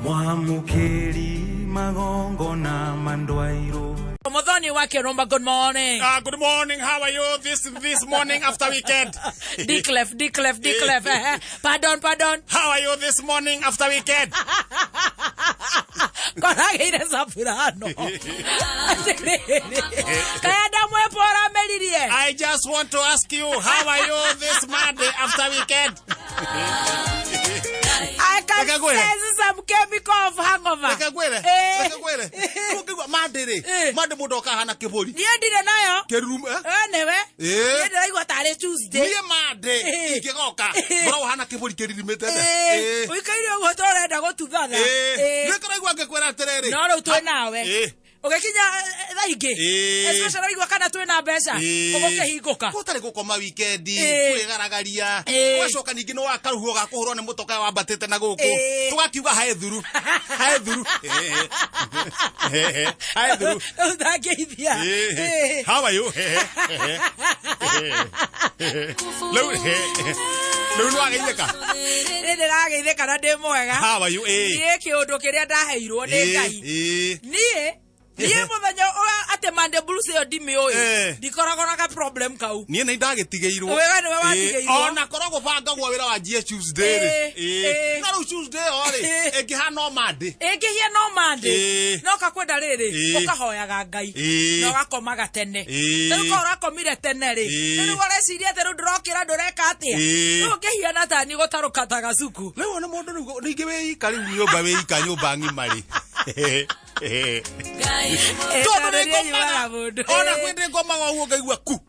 Mwamũkĩri magongona mandwairwo. Muthoni wa Kirumba, good morning. Good morning. How are you this morning after weekend? Declef, declef, declef. Pardon, pardon. How are you this morning after weekend? Korageire soprano. Kaya ndamwepo ũrameririe. I just want to ask you, how are you this Monday after weekend? I can Reke ngwĩre. sense some chemical of hangover. Reke ngwĩre. Reke ngwĩre. Ũngĩigua Monday rĩ, Monday mũndũ oka ahana kĩbũri. Niĩ ndirĩ nayo. Kĩrurumo, eh? Eh, nĩwe. Niĩ ndĩraigua tarĩ Tuesday. Niĩ Monday ingĩgoka, ngoragwo hana kĩbũri kĩririmĩte nda. Ũikaire ũguo ta ũrenda gũtuthana. Nĩ kũraigua ngĩkwĩra atĩrĩrĩ. No rĩu twĩ nawe. Ũgĩkinya thaa ingĩ. Especially waigua kana twĩna mbeca. Ũgũkĩhingũka. Gũtarĩ gũkoma wikendi, kwĩgaragaria. Ũgacoka ningĩ nĩ wakaruhuo ga kũhũrwo nĩ mũtoka wambatĩte na gũkũ. Tũgakiuga hae thuru. Hae thuru. Hae thuru. Rĩu ndangĩithia. How are you? Rĩu rĩu nĩ wageithĩka? Nĩ ndĩrageithĩka na ndĩ mwega. How are you? Niĩ kĩũndũ kĩrĩa ndaheirwo nĩ Ngai. Niĩ mũthenya ũrĩa atĩ Monday blues ĩyo ndimĩũĩ. Ndikoragwo na ka problem kau. Niĩ nĩ ndagĩtigĩirwo. Wega nĩwe watigĩirwo. Ona korwo gũbangagwo wĩra wanjie Tuesday rĩ. No rĩu Tuesday ĩyo rĩ, ĩngĩhana o Monday. Ĩngĩhia no Monday. No kakwenda rĩrĩ, ũkahoyaga Ngai. Na ũgakomaga tene. Rĩu korwo ũrakomire tene rĩ, rĩu ũreciria atĩ rĩu ndũrokĩra ndũreka atĩa. Rĩu ũngĩhiana ta niĩ gũtarũka ta gacuku. Rĩu ona mũndũ rĩu ningĩ wĩika rĩu nyũmba wĩika nyũmba ng'ima rĩ. Tondũ nĩ ngomaga ona kwĩ ndĩ ngomaga ũguo ngaigua ku.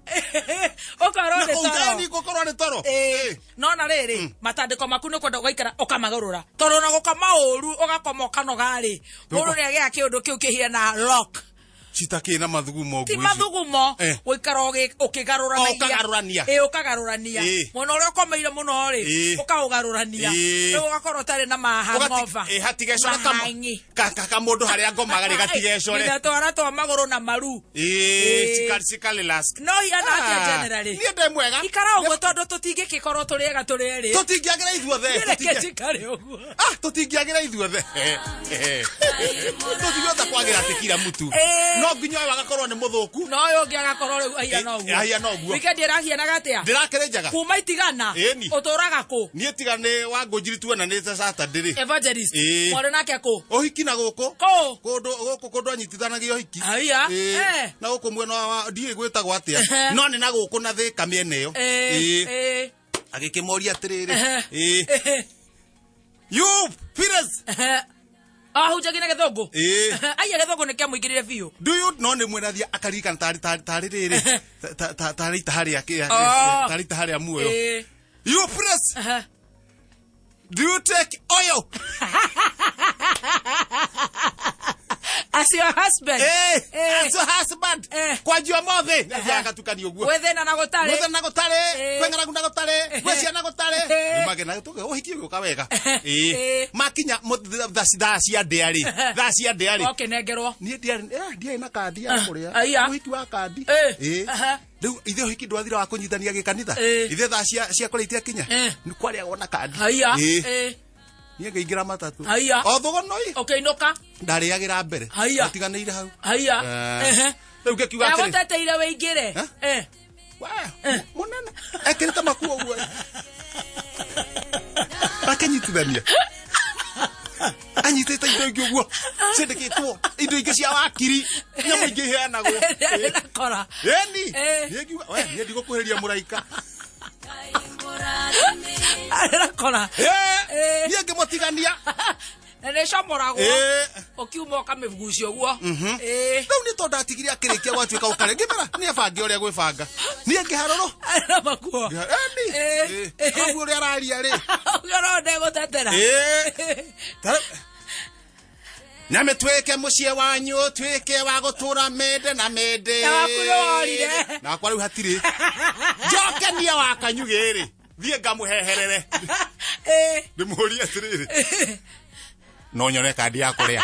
Ũkorwo nĩ toro. Gũkorwo nĩ toro. No na rĩrĩ, matandĩko maku nĩ kwenda ũgaikara ũkamagarũra. Tondũ ona gũkoma ũru ũgakoma ũkanoga rĩ, mũndũ nĩ agĩaga kĩũndũ kĩu kĩhiana lock. Citakĩ na mathugumo Ti mathugumo, gũikara ũkĩgarũranagia. Ũkagarũrania. Ũkagarũrania. Mwena ũrĩa ũkomeire mũno rĩ, ũkaũgarũrania. Rĩu ũgakorwo ũtarĩ na ma hangover. Hatigecore Mahang'i. kamũndũ harĩa ngomaga rĩ gatigecore. Nginya twara twa magũrũ na maru. Cikarelax. No hiana atĩa generally? Niĩ ndĩ mwega. Ikara ũguo tondũ tũtingĩgĩkorwo tũrĩ ega tũrĩ erĩ. Tũtingĩagĩra ithuothe. Reke njikare ũguo. Tũtingĩagĩra ithuothe. Tũtingĩhota kwagĩra atĩ kila mtu. No nginya ũyũ agakorwo nĩ mũthũku. No ũyũ ũngĩ agakorwo rĩu ahiana ũguo. Ahiana ũguo. Weekend ĩrahianaga atĩa? Ndĩrakĩrĩ njaga. Kuma itigana. Ũtũraga kũ? Niĩ tiga nĩ Wangũnjiri tuona nĩ Saturday rĩ. Evangelist. Mwarĩ nake kũ? Ũhiki na gũkũ. Kũ? Kũndũ gũkũ kũndũ anyitithanagia ũhiki. Haiya. Na gũkũ mwena wa ndiũĩ gwĩtagwo atĩa. No nĩ na gũkũ na Thĩka mĩena ĩyo. Agĩkĩmoria atĩrĩrĩ. You Pires. Ahunjagia na gĩthũngũ. Aiya gĩthũngũ nĩ kĩamũingĩrire biũ. Do you no nĩ mwena thia akaririkana tarĩ tarĩ rĩrĩ tarĩ itaha rĩa tarĩ itaha rĩa muoyo. You Pires. Do you take oil? As your husband. As your husband. Kwa jua mothe. Nĩ agatukania ũguo. Gwĩ thĩna na gũtarĩ. Gwĩ thĩna na gũtarĩ. Kwĩ ng'aragu na gũtarĩ. Gwĩ ciana gũtarĩ. Nĩmagena tũge ũhiki ũgĩũka wega. Makinya thaa cia ndĩa rĩ. Thaa cia ndĩa rĩ. Ũkĩnengerwo. Niĩ ndiarĩ na kandi ya kũrĩa. Ũhiki wa kandi. Rĩu ithe ũhiki ndwathira wa kũnyitania gĩkanitha. Ithe thaa cia kũrĩa itiakinya. Nĩ kwarĩagwo na kandi. Niĩ ngĩingĩra matatũ. O thũgũnoi. Ũkĩinũka. Ndarĩagĩra mbere. Atiganĩire hau. Rĩu ngĩkiuga atĩrĩ. Ndagũteteire wĩingĩre. Mũnene. Ekĩrĩte makuo ũguo. Akĩnyitithania. Anyitĩte indo ingĩ ũguo. Ciandĩkĩtwo indo ingĩ cia wakiri. Nyamũ ingĩ iheanagwo. Nakora. Ĩni. Niĩ ngiuga, we niĩ ndigũkuhĩrĩria mũraika. Nakora. Niĩ ngĩmũtigania. Na nĩ ĩcomoragwo. Ũkiuma ũkamĩgucia ũguo. Rĩu nĩ tondũ atigire akĩrĩkia gwatuĩka ũkarĩ. Ngĩmera nĩ abange ũrĩa gwĩbanga. Niĩ ngĩharũrũ. Na makuo. Ĩni. Koguo ũrĩa araria rĩ. Ũngĩorwo ndegũtetera. Na mĩtuĩke mũciĩ wanyu ũtuĩke wa gũtũra mĩndĩ na mĩndĩ. Na waku nĩ worire. Na wakwa rĩu hatirĩ. Njoke niĩ wa kanyugĩ rĩ. Thiĩ ngamũheherere. Ndĩmũrie atĩrĩrĩ. No nyone kandi ya kũrĩa.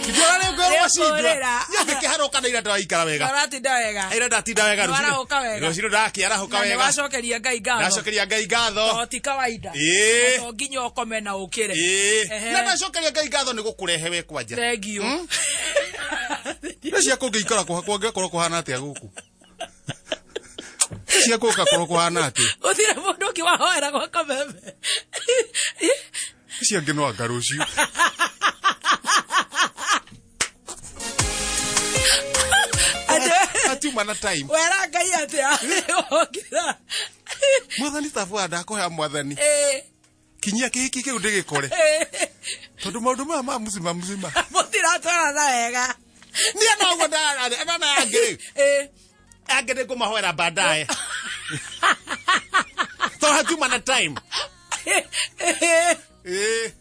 Ngĩona rĩu ngwĩrwo cindwa. Nĩũkũrĩra. Niĩ ngĩkĩharũka na ira ndĩraikara wega. Ũratinda wega. Ira ndatinda wega rũcinĩ. Nĩwarahũka wega. Rũcinĩ ndakĩarahũka Na wega. nĩwacokeria Ngai ngatho. Ndacokeria Ngai ngatho. To ti kawaida. Ĩĩ. Na to nginya ũkome na ũkĩre. Ĩĩ. Ehe. Na ndacokeria Ngai ngatho nĩ gũkũrehe we kwanja. Thengiũ. Nĩ cia kũngĩikara kũngĩkorwo kũhana atĩa gũkũ? Nĩ cia kũngĩkorwo kũhana atĩa? Gũtirĩ mũndũ ũngĩ wahoera gwa kameme. Icio angĩ no anga rũciũ. Atĩ- Atiuma na time. Wera Ngai atĩa? Wokĩra. Mwathani tabua ndakũhea mwathani. Ĩĩ. Kinyia kĩhiki kĩu ndĩgĩkore. Ĩĩ. Tondũ maũndũ maya ma mũcima mũcima. Mũtiratwarana wega. Niĩ noguo ndararĩ. Ĩno na angĩ rĩ. Ĩĩ. Angĩ nĩ ngũmahoera baadaye. Tondũ hatiuma na time. Ĩĩ. Ĩĩ.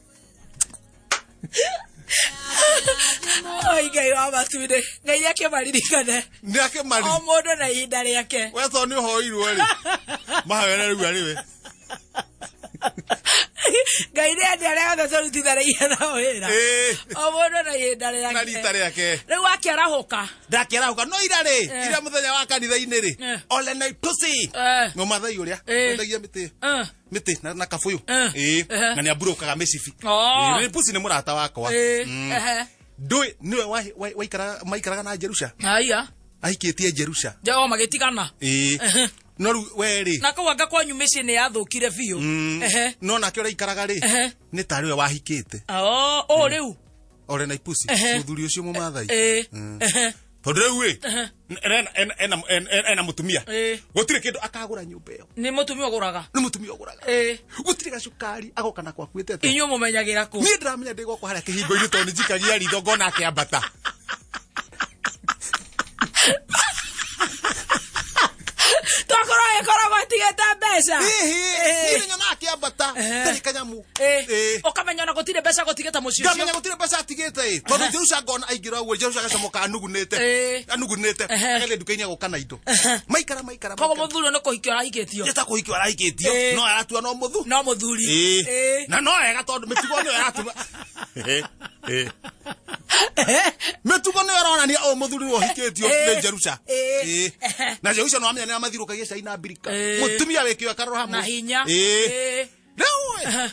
Oi Ngai wa matu-inĩ. Ngai akĩmaririkane. Nĩ akĩmari. O mũndũ na ihinda rĩake. We to nĩ ũhoirwo rĩ. Mahoere rĩu arĩ we. Ngai nĩ ende arĩa othe tũrutithanagia nao wĩra. Ĩĩ. O mũndũ na ihinda rĩake. Na rita rĩake. Rĩu akĩarahũka. Ndakĩarahũka no ira rĩ. Eh. Ira mũthenya wa kanitha-inĩ rĩ. Eh. Ole na itusi. Eh. Mũmathai ũrĩa. Eh. Wendagia mĩtĩ. Eh. Mĩtĩ na kabũyũ. Eh. Ĩĩ. Eh. Na nĩ amburũkaga mĩcibi. Oh. Ĩĩ, Pusi nĩ mũrata wakwa. Ĩĩ. Mm. Ehe. Ndũĩ nĩwe maikaraga na Jerusha. Haiya. Ahikĩtie Jerusha. O magĩtigana. Ĩĩ. Ehe. No rĩu we rĩ. Na kũu anga kwanyu mĩciĩ nĩ yathũkire biũ. Ehe. No nake ũrĩa aikaraga rĩ. Ehe. Nĩ tarĩ we wahikĩte. Oh, oh rĩu. Ole na ipusi. Ehe. Mũthuri ũcio mũmathai. Ĩĩ. Ehe. Tondũ rĩu rĩ. Ena mũtumia. Ĩĩ. Gũtirĩ kĩndũ akagũra nyũmba ĩyo. Nĩ mũtumia ũgũraga. Nĩ mũtumia ũgũraga. Ĩĩ. Gũtirĩ gacukari agoka nako akuĩte atĩa. Inyuĩ mũmenyagĩra kũ? Niĩ ndĩramenya ndĩ gwakwa harĩa kĩhingo-inĩ tondũ nĩ njikagia ritho ngona akĩambata. Tokorwo ĩkoragwo ĩtigĩte mbeca. Hihi, niĩ nyonaga akĩambata. Ehe. Ndarĩ kanyamũ. Ĩĩ. Ĩĩ. Ũkamenya ona gũtirĩ mbeca gũtigĩte mũciĩ ũcio. Ngamenya gũtirĩ mbeca atigĩte ĩ. Tondũ Jerusha ngona aingĩra ũguo Jerusha agacomoka anugunĩte. Ĩĩ. Anugunĩte. Ehe. Agathiĩ nduka-inĩ agoka na indo. Maikara maikara. Koguo maikara. mũthuri ũyũ nĩ kũhikio arahikĩtio. Nĩ ta kũhikio arahikĩtio. Ĩĩ. No aratua no mũthu. No mũthuri. Ĩĩ. Ĩĩ. Na no wega tondũ mĩtugo nĩyo ĩratũma. Ĩĩ. Ĩĩ. Mĩtugo nĩyo ĩronania ũyũ mũthuri nĩwe ũhikĩtio Ĩĩ. nĩ Jerusha. Ĩĩ. Ĩĩ. Na Jerusha nĩ wamenya nĩ amathirũkagia cai na mbirika. Ĩĩ. Mũtumia wĩkĩo akarora hamwe. Na hinya. Ĩĩ. Ĩĩ. Rĩu ĩ,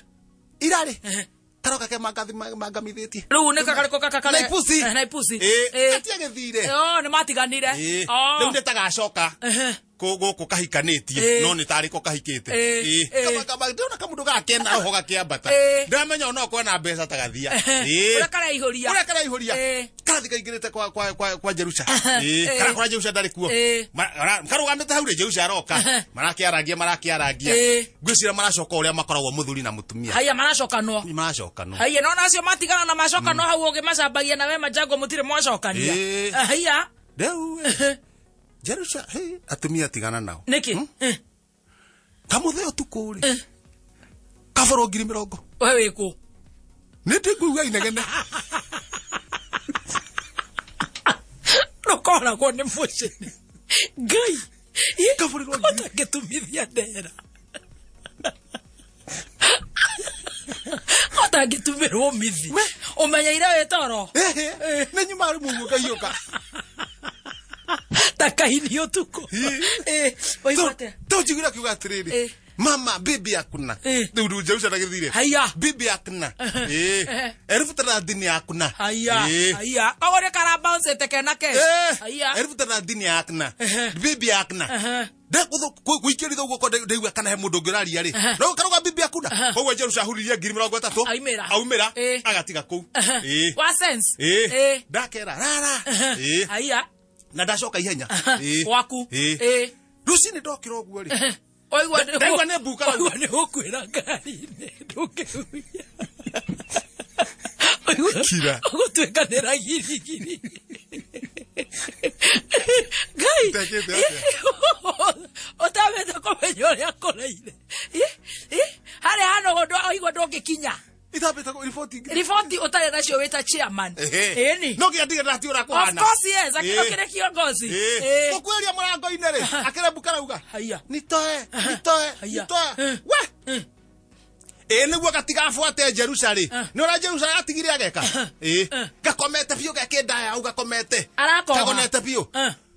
irarĩ karoka ke mangamithĩtie. Rĩu nĩ kakarĩkũ kaka Na ipusi. Na ipusi. Ĩĩ. Ĩĩ. Gatiagĩthire. Oh, nĩ matiganire. Ĩĩ. Oh. Rĩu nĩ tagacoka Ehe. gũkũ kahikanĩtie Ĩĩ. no nĩ tarĩ ko kahikĩte. Ĩĩ. Ĩĩ. Ĩĩ. Ndĩrona kamũndũ gakena roho gakĩambata. Ĩĩ. Ndamenya ona okorwo na mbeca tagathia. Ehe. Ĩĩ. Ũrĩa karaihũria. Ũrĩa karaihũria. Ĩĩ. Karathi kaingĩrĩte kwa Jerusha. Ĩĩ. Ĩĩ. Karakora Jerusha ndarĩ kuo. Ĩĩ. Karũgamĩte hau rĩ Jerusha aroka. Marakĩarangia marakĩarangia. Ĩĩ. Ngwĩciria maracoka ũrĩa makoragwo mũthuri na mũtumia. Haiya maracokanwo. Maracokanwo. Haiya no nacio matigana na macokanwo hau ũgĩmacambagia na we majango mũtirĩ mwacokania. Ĩĩ. Haiya. Rĩu ĩ, Jerusha, hey, atumia tigana nao. Nĩkĩ? Eh, Kamũthee ũtukũ rĩ. Kaboro 20,000. We wĩkũ? Nĩ ndĩkuuga inegene. Rũkoragwo nĩ mũcene. Ngai. Kabũrĩrwo ngiri. Ũtangĩtumithia ndera. Ũtangĩtumĩrwo mithi. Ũmenyeire wĩ toro. Ehe, nĩ nyuma rĩu mũguo ngaiũka. Ta kaini ũtukũ. Ĩĩ, waigua atĩa? To njiguire akiuga atĩrĩrĩ. Ĩĩ. Mama, bibi akuna. Ĩĩ. Rĩu rĩu Jerusha ndagĩthire. Haiya. Bibi akuna. Ĩĩ. Ehe. 30,000 akuna. Haiya. Ĩĩ. Haiya. Koguo nĩ karabouncĩte kena cash. Ĩĩ. Haiya. 30,000 akuna. Ehe. Bibi akuna. Ehe. Gũikĩrithia ũguo kwa ndaigua kana he mũndũ ũngĩ ũraria rĩ. No karuga bibi akuna. Koguo Jerusha ahuririe 30,000. Aumĩra. Aumĩra. Ĩĩ. Agatiga kũu. Ĩĩ. Wa sense. Ĩĩ. Ĩĩ. Ndakera rara. Ĩĩ. Haiya. Na ndacoka ihenya. Ĩĩ. Gwaku. Ĩĩ. Ĩĩ. Rũcinĩ ndokĩra ũguo rĩ. Waigua Ndaigua nĩ mbuka rau. Waigua nĩ gũkwĩra ngari-inĩ ndũngĩhuhia. Kira. Ũgũtuĩkanĩra girigiri. Ngai. Ndekĩte atĩa? Ũtambĩte kũmenya ũrĩa kũraire. Harĩa hano waigua ndũngĩkinya. Itambĩte riboti ingĩ. Riboti ũtarĩ nacio wĩta chairman. Ehe. Ĩni. No nginya ndige ndati ũrĩa Of kũhana. course yes, Ĩĩ. akĩrĩ kiongozi. Ĩĩ. Ĩĩ. Gũkuĩria mũrango-inĩ rĩ, akĩrembuka rauga. Haiya. Nitoe, nitoe, Haiya. nitoe. We. Ĩ nĩguo gatigabuate Jerusa rĩ, nĩ ũrĩa Jerusa atigire ageka. Ĩ gakomete biũ gekĩndaya hau gakomete. Arakoha. Kagonete biũ.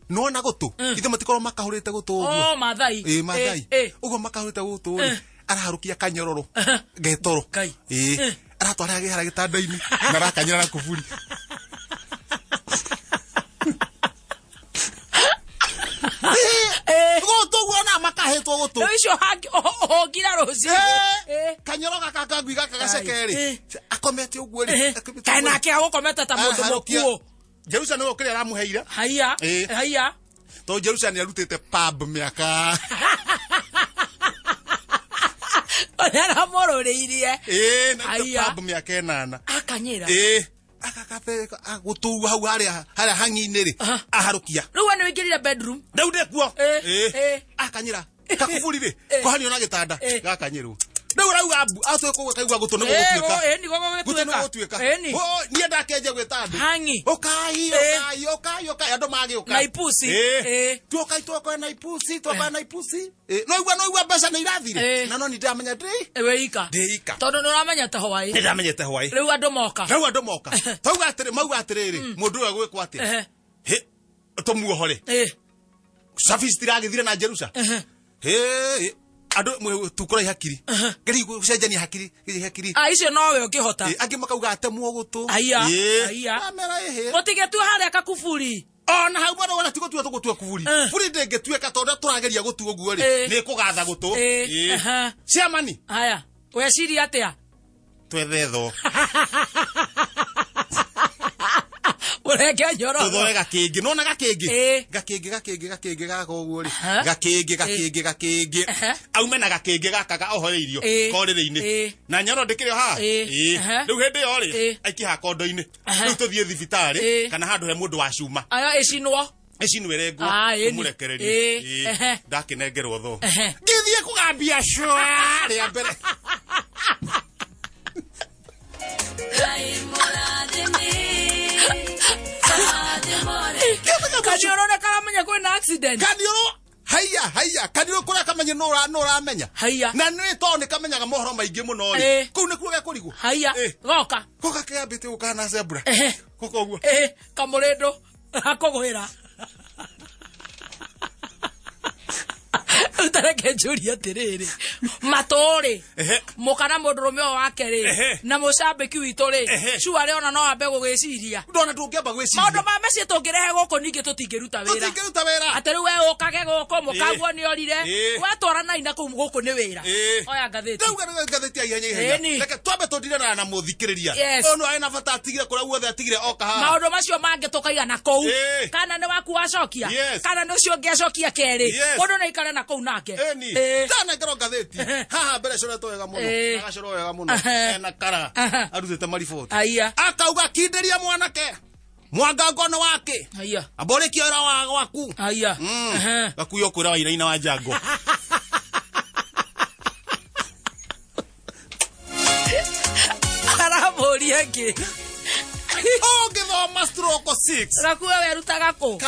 Nona gũtũ. Ithe matikorwo makahũrĩte gũtũ ũguo. Oh, Maathai. Ĩ Maathai. Ũguo makahũrĩte gũtũ rĩ, araharũkia kanyororo getoro. Ngai. Ĩ aratwara gĩhara gĩtanda-inĩ na arakanyĩra na kuburi. Gũtũ guo na makahĩtwo gũtũ. Rĩu icio ũhũngira rũciũ. Kanyoro gaka kangui gaka gaceke rĩ, akomete ũguo rĩ. Kaĩ nake agũkomete ta mũndũ mũkuũ. Jerusa nĩwe kĩrĩa aramũheire. Haiya. Haiya. Tondũ Jerusa nĩ arutĩte pub mĩaka. Ũrĩa aramũrũrĩirie. Ĩ na arutĩte pub mĩaka 8. Akanyĩra. Ĩ akakabe gũtũu hau harĩa harĩa hang'i-inĩ rĩ, aharũkia. Rĩu we nĩ ũingĩrire bedroom. Rĩu ndĩ kuo. Ĩ akanyĩra kakuburi rĩ, kũhanio na gĩtanda gakanyĩrwo. Rĩu arauga mbu atwe kũu akaigua gũtũ nĩ gũgũtuĩka. Ĩ nĩ Gũtũ nĩ gũgũtuĩka. Ĩni. Niĩ ndakenje gwĩta andũ. Hang'i. Ũkai, ũkai, ũkai, ũkai, andũ magĩũka. Na ipusi. Tuokai tuokoe na ipusi, tuokoe na ipusi. No igua mbeca nĩ irathire. Na no nĩ ndĩramenya ndĩ. Wĩ ika. Ndĩ ika. Tondũ nĩ ũramenyete hwaĩ. Nĩ ndamenyete hwaĩ. Rĩu andũ moka. Rĩu andũ moka. Tauga atĩrĩ, mauga atĩrĩrĩ, mũndũ ũyũ egwĩkwo atĩa? Hĩ, tũmuohore. Service tiragĩthire na Jerusa. Hĩ, andũ tukũrai hakiri. Ngeri gũcenjania hakiri, hakiri. Ah, icio nowe ũngĩhota. Angĩ makauga atemwo gũtũ. Aya, aya. Amera ĩhĩ. Mũtigĩtue harĩa kakuburi. Ona hau bado wona tigũtua tũgũtua kuburi. Buri ndĩngĩtuĩka tondũ tũrageria gũtua ũguo rĩ, nĩ kũgatha gũtũ. Ciamani. Haya, weciria atĩa? Twethe tho. Ũrenge nyororo. Tũthoe gakĩngĩ. Nona gakĩngĩ? Gakĩngĩ, gakĩngĩ, gakĩngĩ gaka ũguo rĩ. Gakĩngĩ, gakĩngĩ, gakĩngĩ. Aume na gakĩngĩ gaka ga ohoreirio korĩrĩ-inĩ. Na nyororo ndĩkĩrĩ o haha? Rĩu hĩndĩ ĩyo rĩ, aikie haha kondo-inĩ. Rĩu tũthiĩ thibitarĩ kana handũ he mũndũ wa cuma. Aya ĩcinwo. Ĩcinwo ĩrengwo. Ũmũrekererie. Ndakĩnengerwo tho. Ngĩthiĩ kũgambia cua rĩa mbere. Kaniũrũ nĩ karamenya kwĩna accident. Kaniũrũ haiya haiya kaniũrũ kũrĩa kamenye nũ ũramenya. Haiya. Na nĩ tondũ nĩ kamenyaga mohoro maingĩ mũno rĩ. Kũu nĩkuo gekũrigwo. Haiya. Goka. Goka kĩambĩte gũka na zebra. Goka ũguo. Kamũrĩndũ akũgwĩra. Utareke njũrie atĩrĩrĩ, matũ rĩ, mũka na mũndũrũme ũyũ wake rĩ, na mũcambĩki witũ rĩ, cua rĩ ona no ambe gũgĩciria. Ndona ndũngĩamba gwĩciria. Maũndũ ma mĩciĩ tũngĩrehe gũkũ ningĩ tũtingĩruta wĩra. Tũtingĩruta wĩra. Atĩ rĩu we ũkage gũkũ, mũkaguo nĩ orire, wetwaranai na kũu gũkũ nĩ wĩra. Oya ngathĩti. Rĩu ngathĩti ya ihenya ihenya. Reke twambe tũndirana na mũthikĩrĩria. Ũyũ nĩ arĩ na bata atigire kũrĩa guothe atigire oka haha. Maũndũ macio mangĩ tũkaiga na kũu. Kana nĩ waku wacokia. Kana nĩ ũcio ũngĩ acokia kerĩ. Mũndũ nĩ aikare na kũu nake. Ndanengerwo ngathĩti. Haha mbere coretwo wega mũno. Agacorwo wega mũno. Ena kara. Arutĩte mariboti. Akauga kindĩria mwanake. Mwangango nĩ wake. Amba ũrĩkie wĩra wa gwaku. Gakuo kwĩra wainaina wa njango. Aramũria ngĩ. Ũngĩthoma stroke 6. Gakuo werutaga kũ?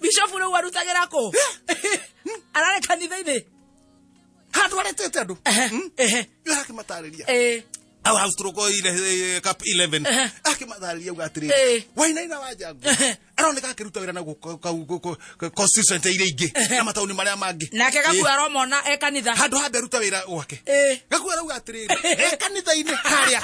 Bishop rĩu arutagĩra kũ? Ararĩ kanitha-inĩ? Handũ aretete andũ. Akĩmatarĩria. Au house stroke ile cup 11. Akĩmatarĩria uga atĩrĩrĩ. Wainaina wa njango. Aroneka akĩruta wĩra na gũkũ constituency iria ingĩ na mataũni marĩa mangĩ. Nake Gakuo aromona e kanitha. Handũ hambe aruta wĩra gwake. Gakuo arauga atĩrĩrĩ, e kanitha-inĩ harĩa.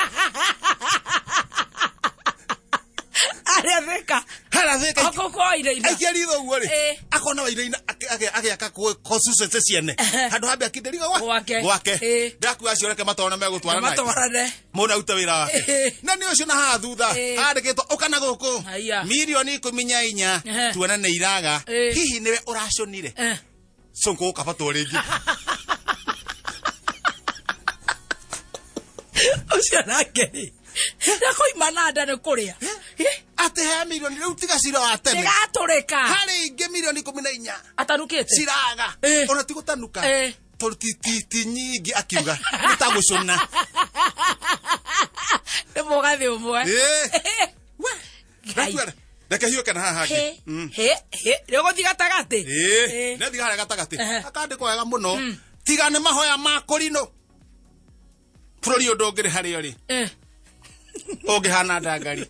Harĩa Thika. Harĩa Thika. Okũkũ wainaina. Aikia ritho ũguo rĩ. Akona wainaina agĩaka constituency ciene. Handũ hambe akindĩriga gwake. Gwake. Ndakua acio reke matwarane megũtwarana. Matwarane. Mũndũ arute wĩra wake. Na nĩ ũcio na haha thutha handĩkĩtwo ũka na gũkũ. Mirioni 14 tuone nĩ iraga. Hihi nĩwe ũraconire. Sonko ũkabatwo rĩngĩ. Ũcio nake rĩ. Na koima na nda nĩ kũrĩa. Atĩ he mirioni rĩu tiga cira wa tene. Ndĩgatũrĩka. Harĩ ingĩ mirioni 14. Atanukĩte. Ciraga. Ona ti gũtanuka. Tondũ ti nyingĩ akiuga. Nĩ ta gũcũna. Nĩ mũgathĩ ũmwe. We. Reke hiũke na haha hangĩ. He he rĩ ũgũthiĩ gatagatĩ. Ĩĩ, nĩthiĩ harĩa gatagatĩ. Akandĩkwo wega mũno, tiga nĩ mahoya ma kũrinũ bũrũri ũyũ ndũngĩrĩ harĩa ũrĩ, ũngĩhana ndangari.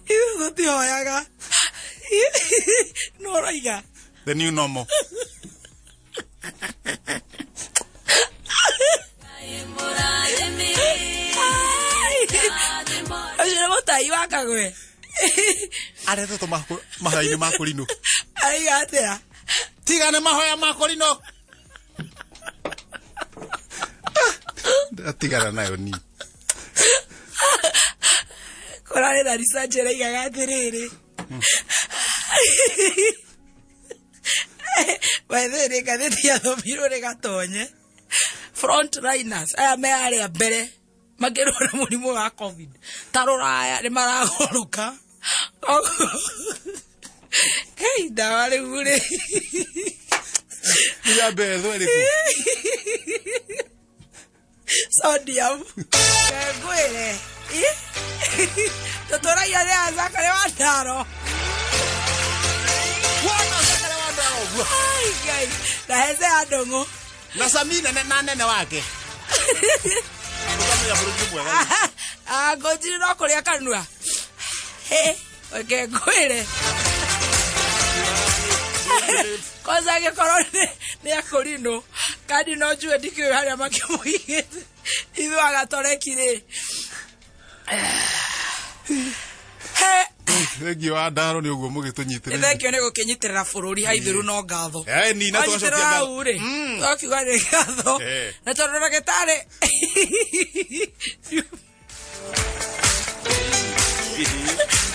Ithuĩ tũtihoyaga no ũroiga the new normal. Ũcio nĩ mũtai wa kagwe. Arethetwo mahoya-inĩ ma kũrinũ. Araiga atĩa? Tiga nĩ mahoya ma kũrinũ. Ndatigana nayo ni. Kũrarĩ na research ĩraigaga atĩrĩrĩ, by the way, nĩ ngathĩti yathomirwo nĩ Gatonye, frontliners aya me arĩa mbere makĩrwara mũrimũ wa COVID ta rũraya nĩ maragũrũka. Hei, ndawa rĩu rĩ. Ya mbere ĩrĩkũ? Sodium. Ngwĩre tũtũragia nĩ azakarĩ wa ndaro. Wona Zakare wa ndaro ũguo. Ai, Ngai. Na hece ya ndũng'ũ. Na Sami nene na nene wake. Ũkamenya bũrũri nĩ mwega. Ngũnjiri no kũrĩa kanua. Hĩ, reke ngwĩre, kwanza angĩkorwo nĩ akũrinũ kandi no njue ndikĩũĩ harĩa makĩmũigĩte ithuĩ agatoreki rĩ. He. Thengiũ wa ndaro nĩ ũguo mũgĩtũnyitĩrĩire. Thengio nĩ gũkĩnyitĩrĩra bũrũri haithĩru no ngatho. Eh, ni na tũgacokia Wanyitĩrĩra ngatho. hau rĩ, tũgakiuga nĩ ngatho. Na tondũ ndagĩtarĩ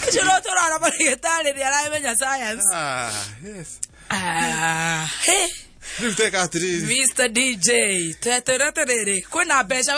ũcio no tũrara marĩgĩtarĩ nĩ aramenya science. Ah, yes. Ah, he. Rĩu teka atĩrĩrĩ. Mr. DJ, twetwĩra atĩrĩrĩ, kwĩna mbeca.